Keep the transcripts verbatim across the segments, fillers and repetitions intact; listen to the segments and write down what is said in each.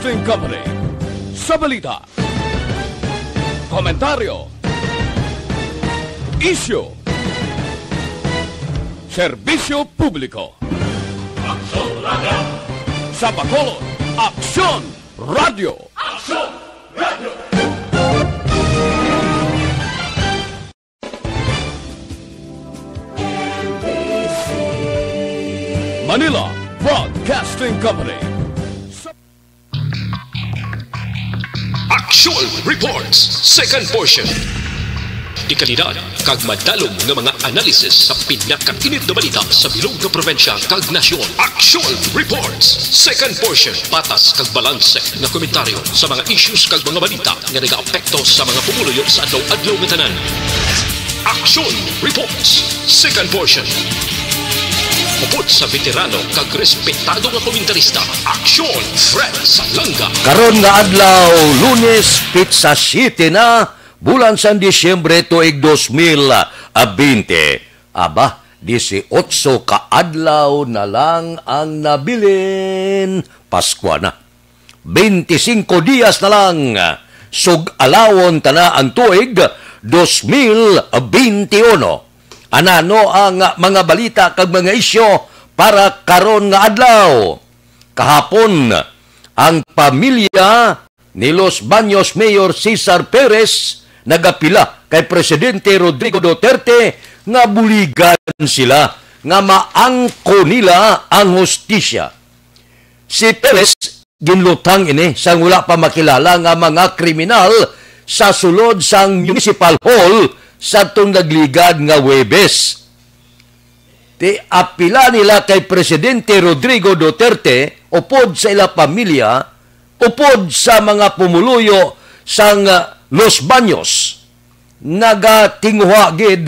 Broadcasting Company. Sa balita, komentaryo, isyu, serbisyo publiko. Aksyon Radio. Sa Bacolod, Aksyon Radio. Aksyon Radio. Manila Broadcasting Company. Action Reports, second portion. Dekalidad kag madalom nga mga analysis sa pinakainit nga balita sa bilog nga probinsya kag nasyon. Action Reports, second portion. Patas kag balanse nga komentaryo sa mga issues kag mga balita nga nagaapekto sa mga pumuluyo sa adlaw-adlaw nga tanan. Action Reports, second portion. Upod sa veterano kag respetado nga komentarista, Action Fred Salanga. Karon nga adlaw, Lunes, pitsa siete na, bulan sang Disyembre, tuig dos mil bente. Aba, disiotso ka adlaw na lang ang nabilin. Paskwa na. Bente singko dias na lang. Sug-alawon ta na ang tuig dos mil bente uno. Anano ang mga balita kag mga isyu para karon nga adlaw? Kahapon, ang pamilya ni Los Baños Mayor Cesar Perez nagapila kay Presidente Rodrigo Duterte nga buligan sila nga maangko nila ang hustisya. Si Perez ginlutang ini sang wala pa makilala nga mga kriminal sa sulod sang Municipal Hall sa tong nagligad nga Huwebes. Ti apila nila kay Presidente Rodrigo Duterte upod sa ila pamilya, upod sa mga pumuluyo sang, ah, Los Baños. Nagatinguha gid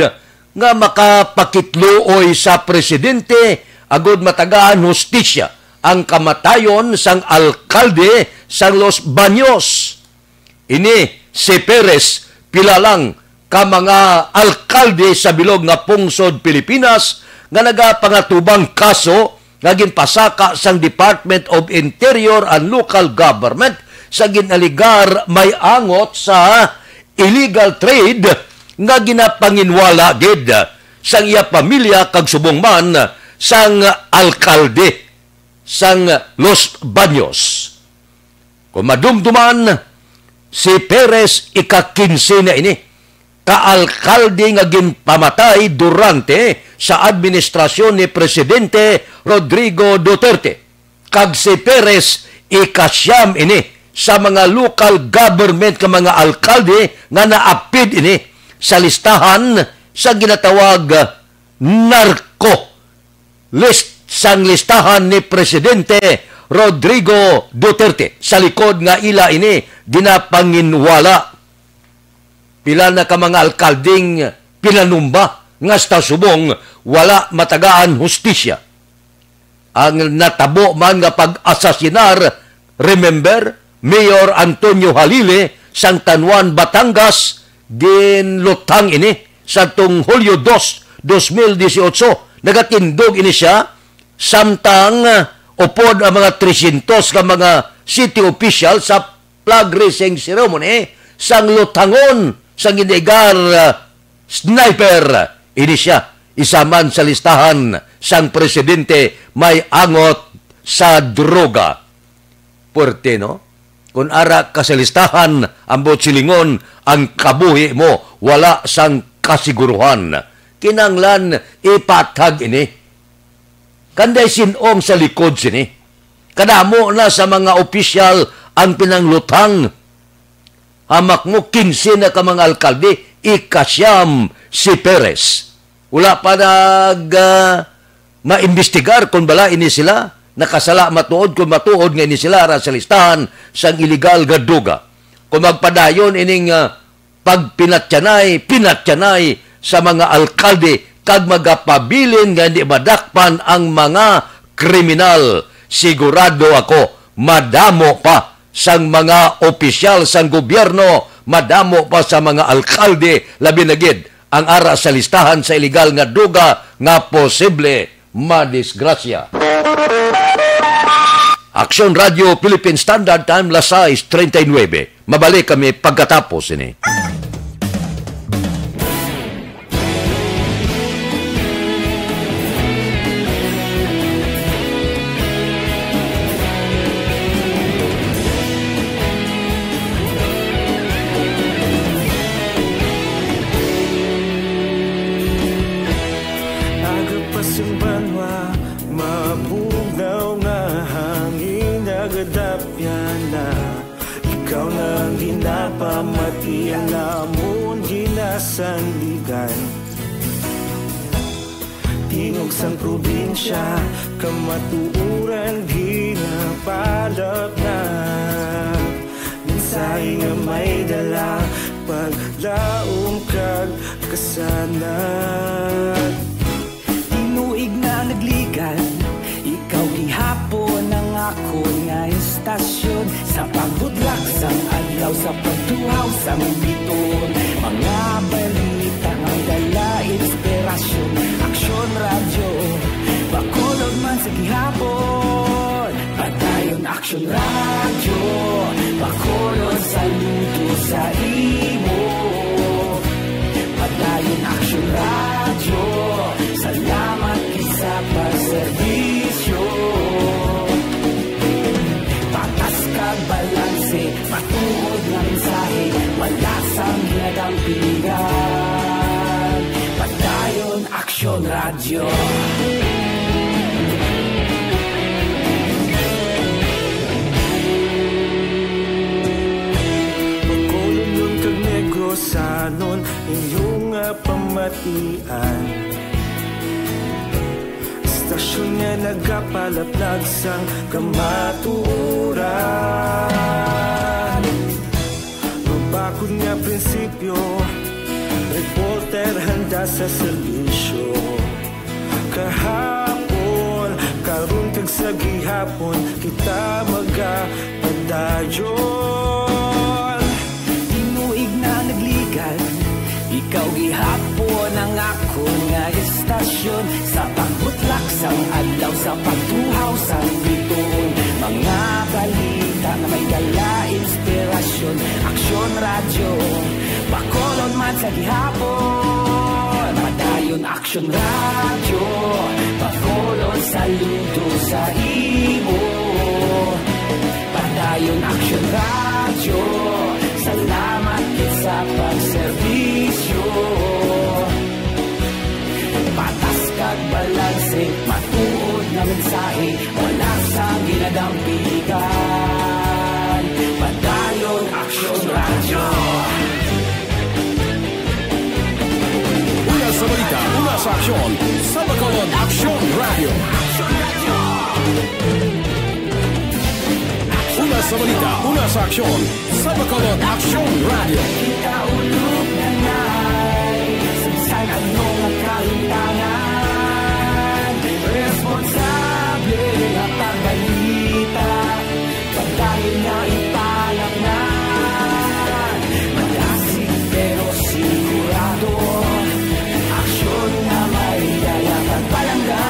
nga makapakitluoy sa presidente agud matagaan hustisya ang kamatayon sang alkalde sang Los Baños. Ini si Perez, pila lang ka mga alkalde sa bilog nga pungsod Pilipinas nga nagapangatubang kaso nga ginpasaka sang Department of Interior and Local Government sa ginalegar may angot sa illegal trade nga ginapanginwala gid sang iya pamilya kag subong man sang alkalde sang Los Baños. Kung madumduman, si Perez ika-kinse na ini ka alkalde nga ginpamatay durante sa administrasyon ni Presidente Rodrigo Duterte, kag si Perez ika-siyam ini sa mga local government nga mga alkalde nga naapid ini sa listahan sa ginatawag narco list sang listahan ni Presidente Rodrigo Duterte sa likod nga ila ini ginapanginwala. Pila na ka mga alkaldeng pinanumba nga sa subong wala matagaan hustisya. Ang natabo man nga pag-asasinar, remember, Mayor Antonio Halile sang Tanauan, Batangas, ginlutang ini sadtong Hulyo dos, dos mil disiotso. Nagatindog ini sia samtang, ah, upod ang mga tresyentos ka mga city official sa flag raising ceremony sang lutangon sang ginalegar, ah, sniper. Ini sia isa man sa listahan sang presidente may angot sa droga. Puwerte, no? Kon ara ka sa listahan, ambot silingon, ang kabuhi mo wala sang kasiguruhan. Kinahanglan ipatag ini. Kanday sin-o ang sa likod sini? Kadamo na sa mga opisyal ang pinanglutang. Hamak mo, kinse na ka mga alkalde, ika-siyam si Perez. Wala pa nag, ah, maimbestigar kung bala ini sila nakasala matuod, kung matuod nga ini sila ara sa listahan sang iligal nga droga. Kung magpadayon ining, ah, pagpinatyanay, pinatyanay sa mga alkalde kag magapabilin nga hindi madakpan ang mga kriminal, sigurado ako madamo pa sang mga opisyal sang gobyerno, madamo pa sa mga alkalde, labi na gid ang ara sa listahan sa iligal nga droga nga posible madisgrasya. Aksyon Radyo Philippine Standard Time, las sais treinta y nueve. Mabalik kami pagkatapos sini. Aga pa sing banwa, mabugnaw nga hangin nagadapyan na. Ikaw na ang ginapamati, ang amon ginasandigan. Tingog sang probinsya, kamatuoran ginapalapnap. Mensahe nga may dala, paglaom kag kasanag. Tinuig na nagligan, ikaw gihapon ang akon nga estasyon. Sa pagbutlak sang adlaw, sa pagtuhaw sang biton, mga balita nga dala inspirasyon. Aksyon Radyo, Bacolod man sa gihapon. Padayon Aksyon Radyo, Bacolod, saludo sa imo. Padayon Aksyon Radyo, salamat gid sa pagserbisyo. Patas kag balanse, matuod nga mensahe, wala sang ginadampigan. Padayon Aksyon Radyo. Bacolodnon kag Negrosanon, inyo nga pamatian. Estasyon nga nagapalaplag sang kamatuoran. Mabakod nga prinsipyo, reporter handa sa serbisyo. Kahapon, karon kag sa gihapon, kita magapadayon. Tinuig na nagligan, ikaw gihapon ang akon nga estasyon. Sa pagbutlak sang adlaw, sa pagtuhaw sang bituon, mga balita nga may dala inspirasyon. Aksyon Radyo, Bacolod man sa gihapon. Padayon Aksyon Radyo, Bacolod, saludo sa imo. Padayon Aksyon Radyo, salamat gid sa pagserbisyo. Patas kag balanse, matuod nga mensahe, wala sang ginadampigan. Padayon Aksyon Radyo. Una sa balita, una sa aksyon, sa Bacolod Aksyon Radyo. Una sa balita, una sa aksyon, sa Bacolod Aksyon Radyo. Kita ulog na ngay, sa bisan ano nga kahimtangan, responsable nga pagbalita. Pagdayon nga ipalatnan, madasig pero sigurado, aksyon nga may dala kag palangga.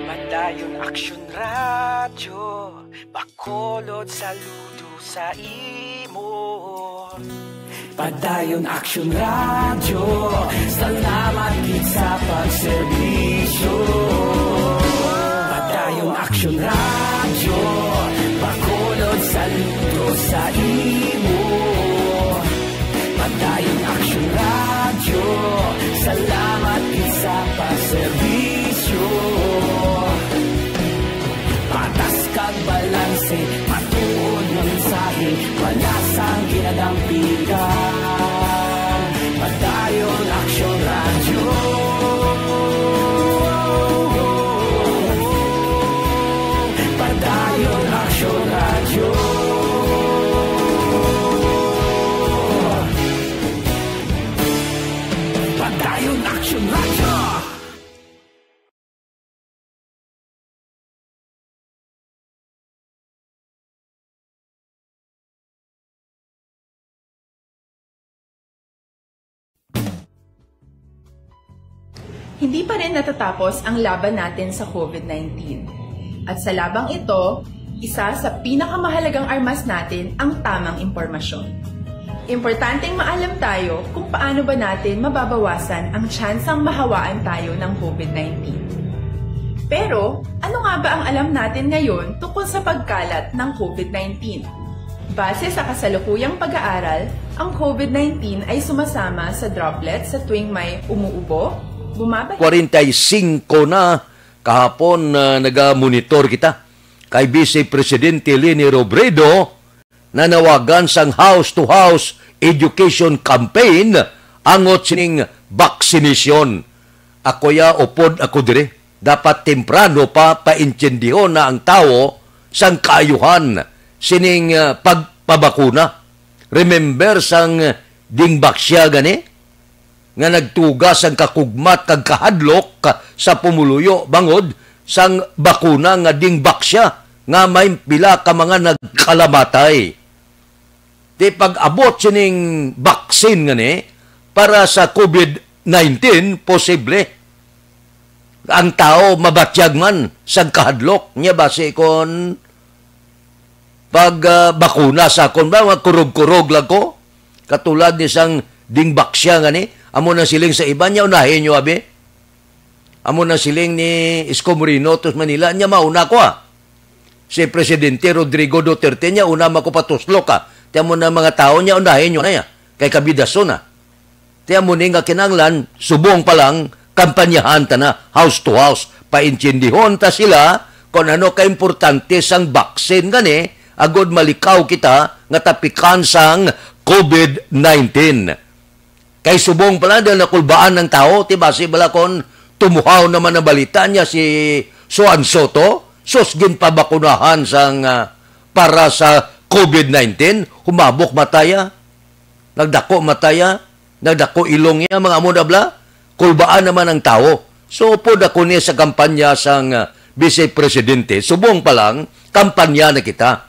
Padayon Aksyon Radyo, Bacolod, saludo sa imo. Padayon Aksyon Radyo, salamat gid sa pagserbisyo. Padayon Aksyon Radyo, Bacolod, saludo sa imo. Padayon Aksyon Radyo, salamat gid sa pagserbisyo. Patas kag balanse, matuod nga mensahe, wala sang ginadampigan. Padayon Aksyon Radyo. Padayon Aksyon Radyo. Padayon Aksyon Radyo. Hindi pa rin natatapos ang laban natin sa COVID nineteen. At sa labang ito, isa sa pinakamahalagang armas natin ang tamang impormasyon. Importanteng maalam tayo kung paano ba natin mababawasan ang tsansang mahawaan tayo ng COVID nineteen. Pero, ano nga ba ang alam natin ngayon tungkol sa pagkalat ng COVID nineteen? Base sa kasalukuyang pag-aaral, ang COVID nineteen ay sumasama sa droplets sa tuwing may umuubo, bumabalik, Kwarenta y singko na kahapon, ah, naga-monitor kita kay Vice Presidente Leni Robredo nanawagan sang house-to-house education campaign angot sining vaccination. Ako ya, upod ako diri. Dapat temprano pa paintindihon na ang tawo sang kaayuhan sining, ah, pagpabakuna. Remember sang dingbaksya gani? Nga nagtuga sang kakugmat kag kahadlok sa pumuluyo bangod sang bakuna nga dingbaksya nga may pila ka mga nagkalamatay. Ti pag-abot sining vaccine nga ni para sa COVID nineteen, posible ang tao mabatyag man sang kahadlok niya basi kon pag, ah, bakuna sa akon ba, mga kurog-kurog lang ko. Katulad ni sang dingbaksya nga ni, amo nang siling sa iban niya, unahin niyo, abi. Amo nang siling ni Isko Moreno, tos Manila, niya mauna ko, ah. Si Presidente Rodrigo Duterte niya, una man ko patuslok, ah. Ti amo na mga tao niya, unahin niyo na ya. Kay kabidason na. Ti amo ni nga kinahanglan, subong pa lang, kampanyahan ta na, house to house. Paintindihon ta sila kung ano kaimportante sang vaccine gani, agod malikaw kita nga tapikan sang COVID nineteen. Kay subong pala, dahil nakulbaan ang tao, ti basi bala kon tumuhaw naman ang balita niya si Juan Soto, sus, ginpabakunahan sang, ah, para sa COVID nineteen, humabok mataya, nagdako mataya, nagdako ilong niya, mga amo na bala, kulbaan naman ang tao. So, upod ako ni sa kampanya sang, ah, Vice Presidente, subong pa lang, kampanya na kita.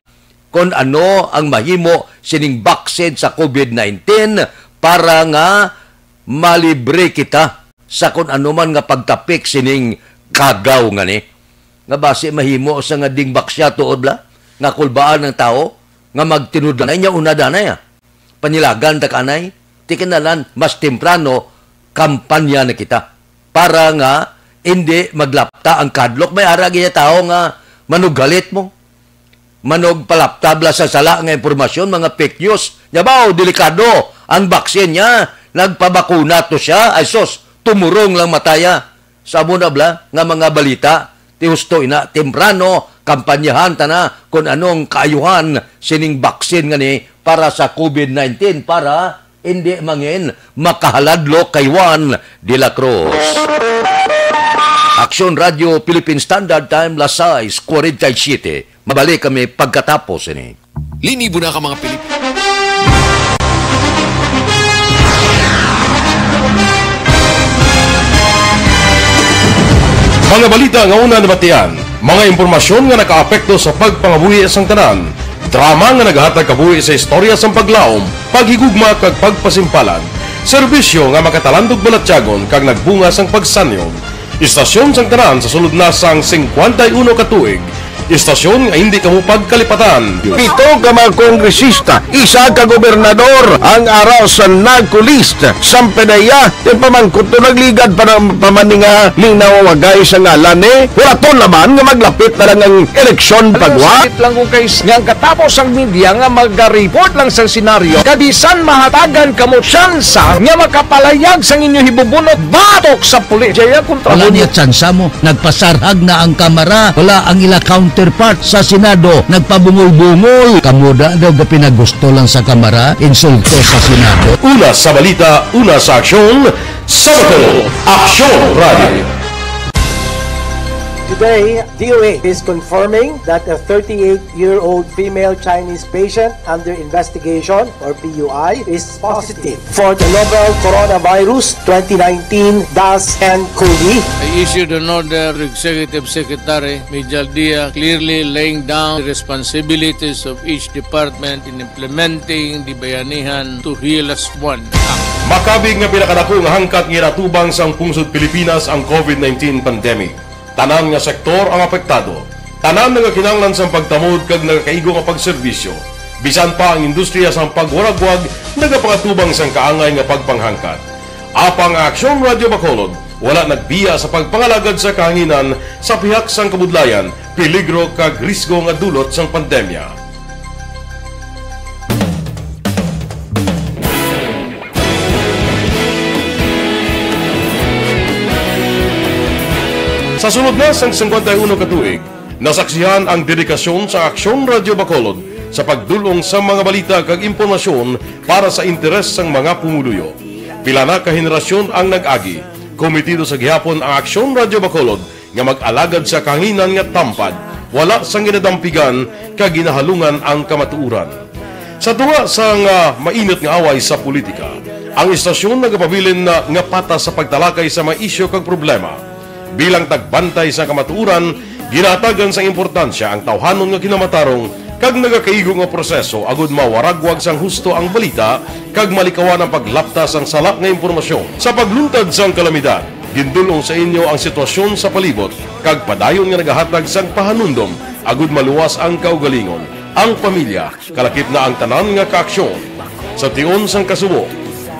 Kon ano ang mahimo sining vaccine sa COVID nineteen para nga malibre kita sa kon ano man nga pagtapik sining kagaw nga ni. Nga basi mahimo sa nga dingbaksya tuod bala nga kulbaan ang tawo nga magtinud-anay niya una danay, ah. Panilagan ta kanay, ti kinahanglan mas temprano kampanya na kita para nga hindi maglapta ang kadlok. May ara gid tawo nga manughalit mo. Manugpalaptab lang sa sala nga impormasyon, mga fake news. Nya ba, oh, delikado ang baksin niya. Nagpabakuna to siya. Ay sus, tumurong lang mataya. Sa amo na bala nga mga balita, ti husto ina, temprano, kampanyahan ta na kung anong kaayuhan sining baksin nga ni para sa COVID nineteen para hindi mangin makahaladlok kay Juan de la Cruz. Aksyon Radio Philippine Standard Time, las sais cuarenta y siete. Mabalik kami pagkatapos ini. Linibo na ka, mga Pilipino. Mga balita nga una nabatian, mga impormasyon nga nakaapekto sa pagpangabuhi sang tanan, drama nga naghatag kabuhi sa istorya sang paglaom, paghigugma kag pagpasimpalan, serbisyo nga makatalandog balatyagon kag nagbunga sang pagsanyog. Istasyon sang tanan sa sulod na sang singkwenta y uno ka tuig. Istasyon nga hindi kamo pagkalipatan. Pito ka mga kongresista, isa ka gobernador ang ara sa NAGCO list. Sampanaya, ti pamangkot to nagligad pa ng pamaninga ning nawawagay sa ngalan ni. Wala to naman nga maglapit na lang ang eleksyon pagwa. Sakit lang kung kay nga ang katapos ang media nga magariport lang sa senaryo. Kabisan mahatagan kamo tsansa nga makapalayag sang inyo hibubunot batok sa pulis. Jaya kontra Wala mo. Niya tsansa mo. Nagpasarhag na ang Kamara. Wala ang ila counterpart sa Senado. Nagpabungol-bungol. Kamo da daw gapinagusto lang sa Kamara. Insulto sa Senado. Una sa balita, una sa aksyon, Sabado, Aksyon Radio. Today, D O H is confirming that a thirty-eight-year-old female Chinese patient under investigation, or P U I, is positive for the novel coronavirus twenty nineteen dash N cov. I issued an order to Executive Secretary Mijal Dia, clearly laying down the responsibilities of each department in implementing the Bayanihan to Heal As One Act. Makabig nga pinakadako nga hangkat nga ginatubang sang pungsod Pilipinas ang covid nineteen pandemic. Tanan nga sektor ang apektado. Tanan nagakinahanglan sang pagtamod kag nagakaigo nga pagserbisyo. Bisan pa ang industriya sang pagwaragwag nagapangatubang sang kaangay nga pagpanghangkat. Apang ang Aksyon Radyo Bacolod wala nagbiya sa pagpangalagad sa kahanginan sa pihak sang kabudlayan, peligro kag risgo nga dulot sang pandemya. Sa sulod na sang singkwenta y uno ka tuig, nasaksihan ang dedikasyon sa Aksyon Radyo Bacolod sa pagdul-ong sa mga balita kag impormasyon para sa interes sang mga pumuluyo. Pila na ka henerasyon ang nag-agi. Kometido sa gihapon ang Aksyon Radyo Bacolod nga mag-alagad sa kahanginan nga tampad, wala sang ginadampigan kag ginahalungan ang kamatuoran. Sa tunga sang, ah, mainit nga away sa politika, ang istasyon nagapabilin na nga patas sa pagtalakay sa mga isyu kag problema. Bilang tagbantay sa kamatuoran, ginahatagan sang importansya ang tawhanon nga kinamatarong kag nagakaigo nga proseso agud mawaragwag sang husto ang balita kag malikawan ang paglapta sang sala nga impormasyon. Sa pagluntad sang kalamidad, gindul-ong sa inyo ang sitwasyon sa palibot kag padayon nga nagahatag sang pahanumdom agud maluwas ang kaugalingon, ang pamilya, kalakip na ang tanan nga kaaksyon. Sa tion sang kasubo,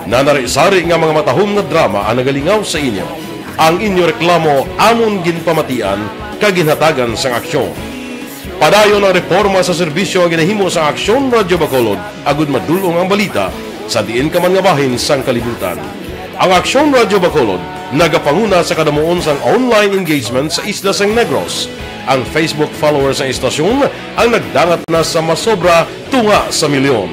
nanari-sari nga mga matahom nga drama ang nagalingaw sa inyo. Ang inyo reklamo amon ginpamatian kag ginhatagan sang aksyon. Padayon ang reporma sa serbisyo nga ginahimo sang Aksyon Radyo Bacolod agud madul-ong ang balita sa diin ka man nga bahin sang kalibutan. Ang Aksyon Radyo Bacolod nagapanguna sa kadamuon sang online engagement sa isla sang Negros. Ang Facebook followers sang istasyon ang nagdangat na sa masobra tunga sa milyon.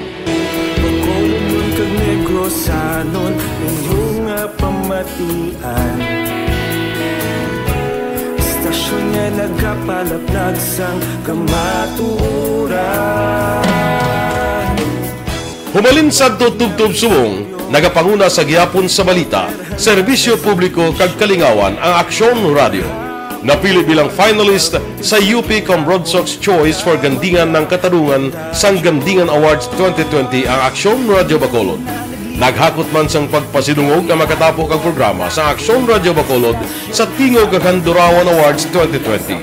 Bacolodnon kag Negrosanon, inyo nga pamatian. Istasyon nga nagapalaplag sang kamatuoran. Humalin sadto tubtob subong, nagapanguna sa gihapon sa balita, serbisyo publiko kag kalingawan ang Aksyon Radyo. Napili bilang finalist sa U P Cambronsox Choice for Gandingan ng Katarungan sang Gandingan Awards twenty twenty ang Aksyon Radyo Bacolod. Naghakot man sang pagpasidungog ang makatapo kag programa sa Aksyon Radyo Bacolod sa Tingog kag Handurawan Awards twenty twenty.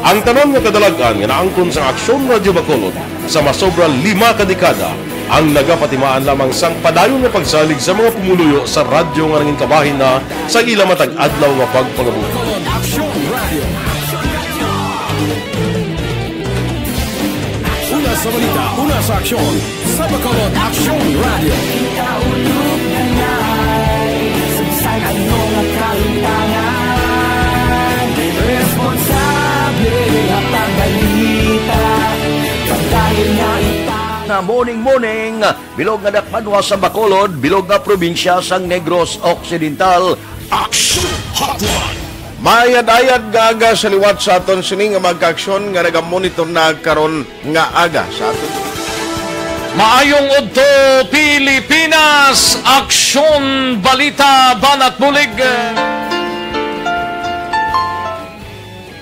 Ang tanan nga kadalag-an nga naangkon sa Aksyon Radyo Bacolod sa masobra lima ka dekada ang nagapatimaan lamang sang padayon nga pagsalig sa mga pumuluyo sa radyo nga nangin kabahin na sa ila matag adlaw nga pagpangabuhi. Aksyon Radio. Una sa balita, una sa aksyon, sa Bacolod Aksyon Radio. Kaulog na ngay, sa bisan ano nga kahimtangan, responsable nga pagbalita, pagdayeg nga ipang- Na morning, morning, bilog nga dakpanwa sa Bacolod, bilog nga probinsya sang Negros Occidental. Action Hotline. Maayad-ayad nga aga sa liwat sa aton sini nga mga kaaksyon nga nagamonitor na karon nga aga sa aton. Maayong udto, Pilipinas! Aksyon, balita, banat bulig.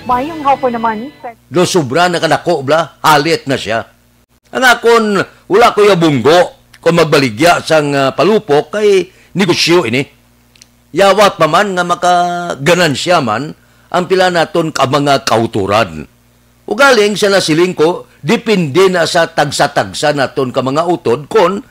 Maayong hapon naman, Sir. Do sobra na kadako, bla, halit na siya. Ang akon, wala ko yabunggo kung magbaligya sang, ah, palupok kay negosyo ini. Yawat pa man nga makaganansya man ang pila naton ka mga kautoran. Ugaling sa nasiling ko, depende na sa tagsa-tagsa naton ka mga utod kon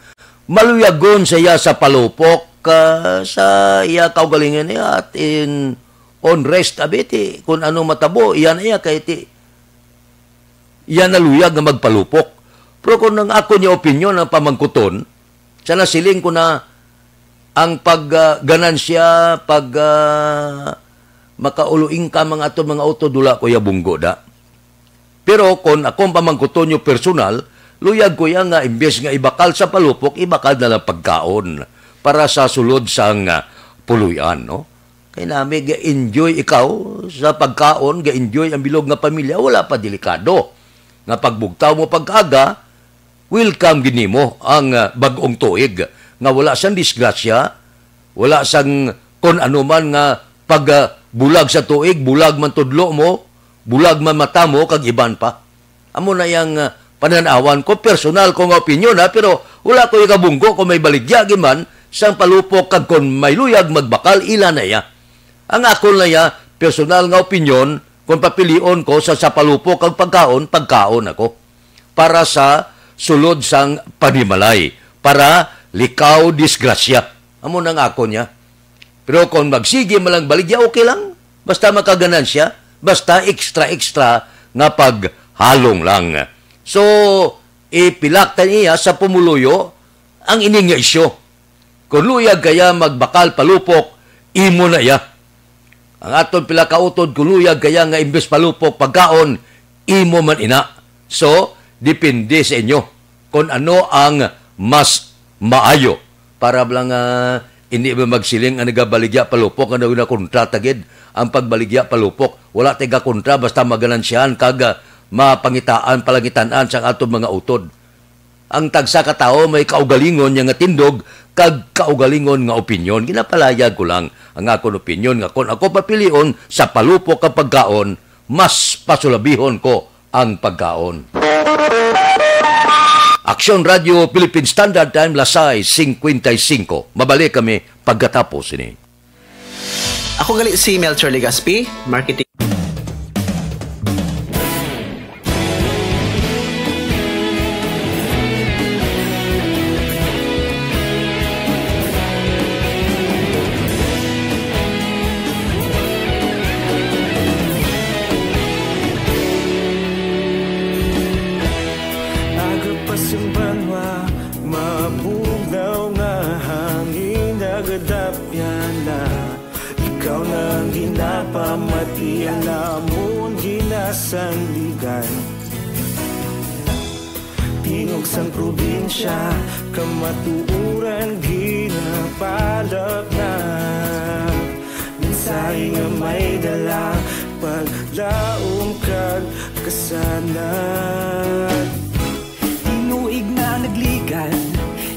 maluyagon siya sa palupok, ah, sa iya kaugalingon niya at in on rest abiti kung ano matabo, iyan iya kay ti iya naluyag nga magpalupok. Pero kung ang ako niya opinyon ang pamangkuton, sa nasiling ko na ang pag, ah, ganansya, pag, ah, makaulo-income ang ato mga utod, wala ko iya bunggo da. Pero kung akong pamangkuton niyo personal, luyag ko iya nga imbes nga ibakal sa palupok, ibakal na lang pagkaon para sa sulod sang, ah, puloy-an, no? Kay nami ga-enjoy ikaw sa pagkaon, ga-enjoy ang bilog nga pamilya, wala pa delikado nga pagbugtaw mo pag-aga, welcome gid nimo ang, ah, bag-ong tuig nga wala sang disgrasya, wala sang kon ano man nga pag, ah, bulag sa tuig, bulag man tudlo mo, bulag man mata mo, kag iban pa. Amo na yang, ah, panan-awan ko, personal ko nga opinyon, ha, pero wala ko ikabunggo kung may baligya gid man sang palupok, kag kon may luyag magbakal, ila na iya. Ang akon na iya, personal nga opinyon, kon papilion ko sa, sa palupok kag pagkaon, pagkaon ako. Para sa sulod sang panimalay, para likaw disgrasya. Amo nang akon niya. Pero kung magsige man lang baligya, okay lang. Basta makaganansya, basta extra-extra nga paghalong lang. So, ipilak ta niya sa pumuluyo ang ini nga isyu. Kung luyag kaya magbakal palupok, imo na iya. Ang aton pila ka utod, kung luyag kaya nga imbes palupok, pagkaon, imo man ina. So, depende sa inyo kung ano ang mas maayo. Para lang, ah, hindi ba magsiling ang nagabaligya palupok nga nakontra ta gid ang pagbaligya palupok. Wala tay gakontra basta maganansyahan kag, ah, mapangitaan, palangitan-an sang aton mga utod. Ang tagsa ka tawo may kaugalingon niya nga tindog kag kaugalingon nga opinyon. Ginapalayag ko lang ang akon opinyon nga kon ako papilion sa palupok kag pagkaon, mas pasulabihon ko ang pagkaon. Aksyon Radio Philippine Standard Time, las sais cincuenta y cinco. Mabalik kami pagkatapos ini. Ako gali si Melchor Legaspi, marketing. Aga pa sing banwa, mabugnaw nga hangin, nagadapyan na. Ikaw na ang ginapamati, ang amon ginasandigan. Tingog sang probinsya, kamatuoran ginapalapnap. Mensahe nga may dala, paglaom kag kasanag. Tinuig na nagligad,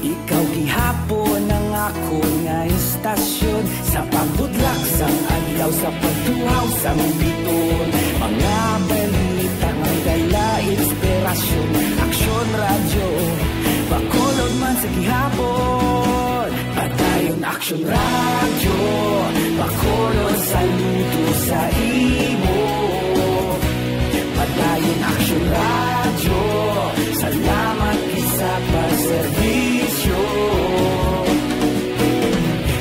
ikaw gihapon ang akon nga istasyon. Sa pagbutlak sang adlaw, sa pagtuhaw sang biton, mga balita nga may dala inspirasyon. Aksyon Radyo, Bacolod man sa gihapon. Padayon Aksyon Radyo, Bacolod, saludo sa imo. Padayon Aksyon Radyo, salamat gid sa pagserbisyo.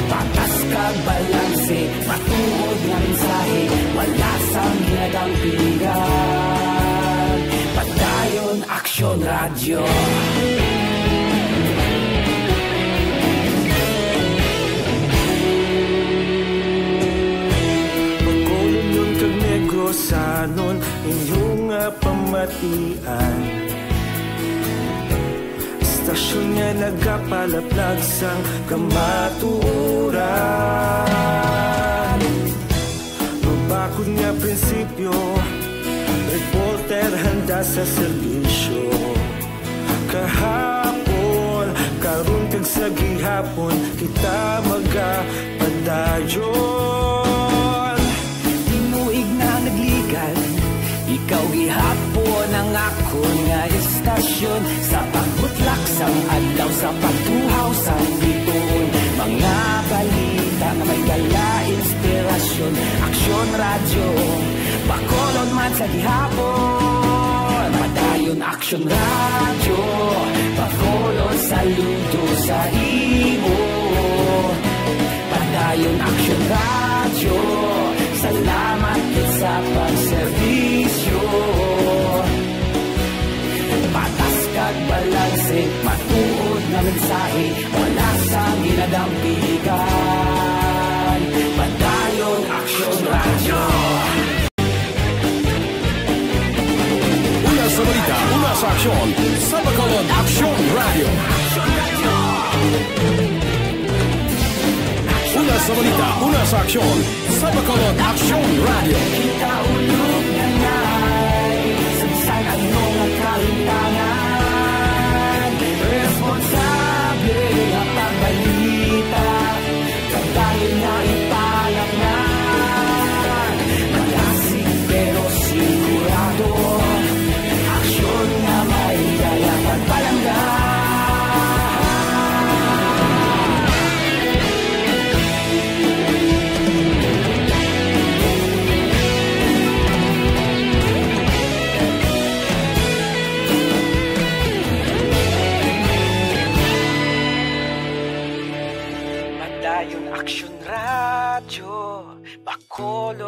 Patas kag balanse, matuod nga mensahe, wala sang ginadampigan. Padayon Aksyon Radyo. Bacolodnon kag Negrosanon, inyo nga pamatian. Istasyon nga nagapalaplag sang kamatuoran. Mabakod nga prinsipyo, reporter handa sa serbisyo. Kahapon, karon, kag sa gihapon, kita magapadayon. Tinuig na nagligad, ikaw gihapon ang akon nga istasyon. Sa pagbutlak sang adlaw, sa pagtuhaw sang biton, mga balita nga may dala inspirasyon. Aksyon Radyo, Bacolod man sa gihapon. Padayon Aksyon Radyo, Bacolod, saludo sa imo. Padayon Aksyon Radyo, salamat gid sa pagserbisyo. Patas kag balanse, matuod nga mensahe, wala sang ginadampigan. Padayon Aksyon Radyo. Una sa balita, una sa aksyon, sa Bacolod Aksyon Radyo. Una sa balita, una sa aksyon, sa Bacolod Aksyon Radyo. Kita ulog na ngay, sa bisan ano nga kahimtangan, responsable nga pagbalita. Padayon nga ipalapngan, malasig pero sigurado. Aksyon nga may dala pagpalangga.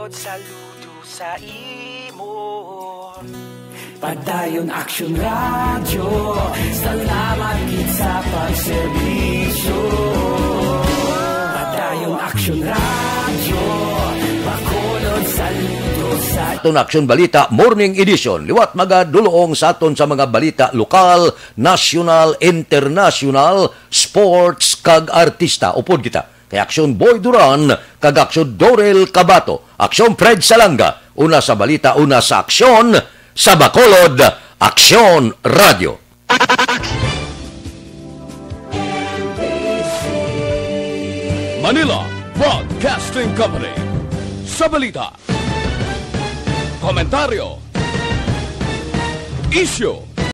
Saludo sa imo. Padayon Action Radio, salamat gid sa pagserbisyo. Padayon Action Radio, Bacolod, saludo sa aton Action Balita Morning Edition, liwat magadulong sa aton sa mga balita lokal, nasyonal, internasyonal, sports, kag artista. Upod kita kay Action Boy Duran kag Action Dorel Cabato, Action Fred Salanga, una sa balita, una sa aksyon, sa Bacolod, Action Radio. Manila Broadcasting Company. Sa balita, komentaryo, isyu,